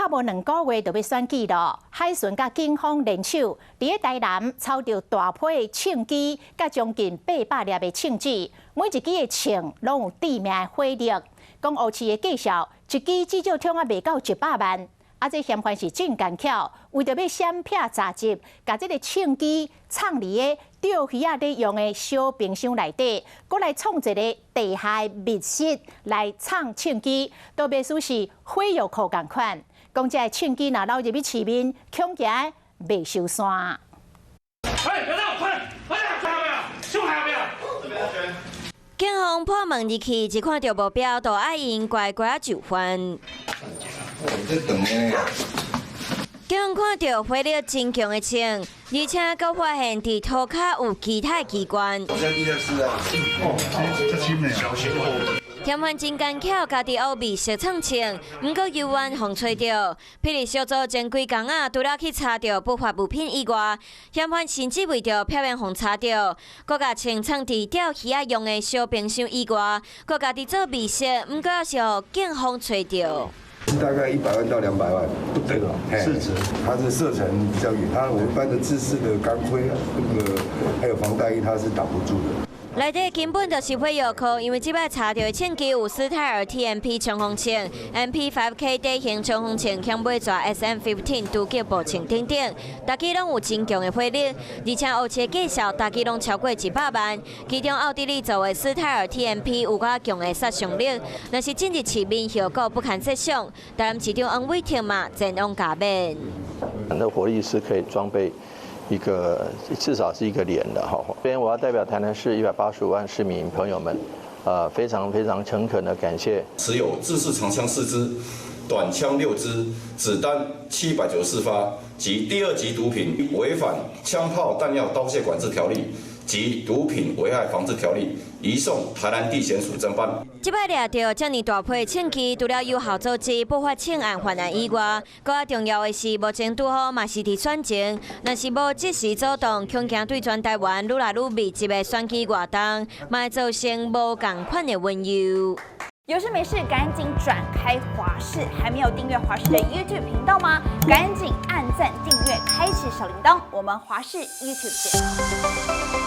閣無2個月就欲選舉囉，海巡佮警方聯手，佇咧台南抄著大批的槍支，佮將近800粒的槍子，每一支的槍攏有致命的火力。講烏市的介紹，一支至少創啊袂到100萬。啊，這嫌犯是真奸巧，為著欲閃避查緝，共這个槍支藏佇咧釣魚仔咧用的小冰箱內底，閣來創一个地下密室來藏槍支，都袂輸是火藥庫仝款。講這个槍支若流入去市面，恐驚袂收山。哎，別動，快，快點，看到沒有？胸還有沒有？警方破門入去，一看著目標，就愛𪜶乖乖就範。警方看著火力真強的槍，而且閣發現佇塗跤有其他機關。嫌犯真奸巧，家己烏密室藏槍，毋過猶原予揣著。霹靂小組前幾工啊，除了去查著不法物品以外，嫌犯甚至為著避免予查著，閣共槍藏佇釣魚仔用的小冰箱以外，閣家己做密室，毋過猶是予警方揣著。大概100萬到200萬不等，市值，它是射程比較遠，它我們一般的制式的鋼盔啊，那個還有防彈衣，它是擋不住的。內底根本就是火藥庫，因為這擺查著的槍支有斯泰爾 TMP 衝鋒槍、MP5K 底型衝鋒槍、響尾蛇 SM15 突擊步槍等等，逐支攏有真強的火力，而且烏市介紹，逐支攏超過100萬。其中奧地利做的斯泰爾 TMP 有較強的殺傷力，若是進入市面，後果不堪設想。台南市長黃偉哲嘛前往罷免。那火力是可以裝備一個至少是一個連的哈。這邊我要代表台南市185萬市民朋友們，非常非常誠懇的感謝。持有制式長槍四支、短槍六支、子彈794發及第二級毒品，違反槍炮彈藥刀械管制條例及毒品危害防治條例，移送台南地檢署偵辦。這擺掠著遮爾大批槍支，除了有效阻止不法槍案犯案以外，閣較重要的是，目前拄好嘛是佇選前，若是無及時阻擋，恐驚對全台灣愈來愈密集的選舉活動，嘛會造成無仝款的隱憂。有事沒事趕緊轉開華視，還沒有訂閱華視的 YouTube 頻道嗎？趕緊按讚訂閱，開啟小鈴鐺。我們華視 YouTube 見。